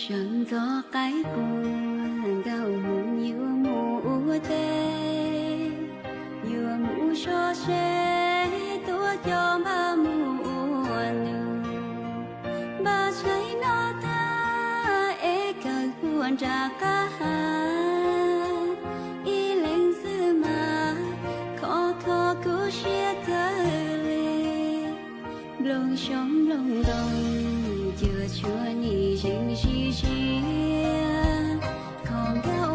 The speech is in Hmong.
Sawv ntxov qaib qua, nkauj hmoob yuav mus ua teb, yuav mus so seb tuaj coj npaj mus ua nus. Npaj tshais no tag es kawg puag nram qab hav, ib leeg xwb mas khov kho kuv siab kawg li. Nplooj xyoob nplooj ntoo, cuaj tshuam nim zeej sib ziab, kho nkauj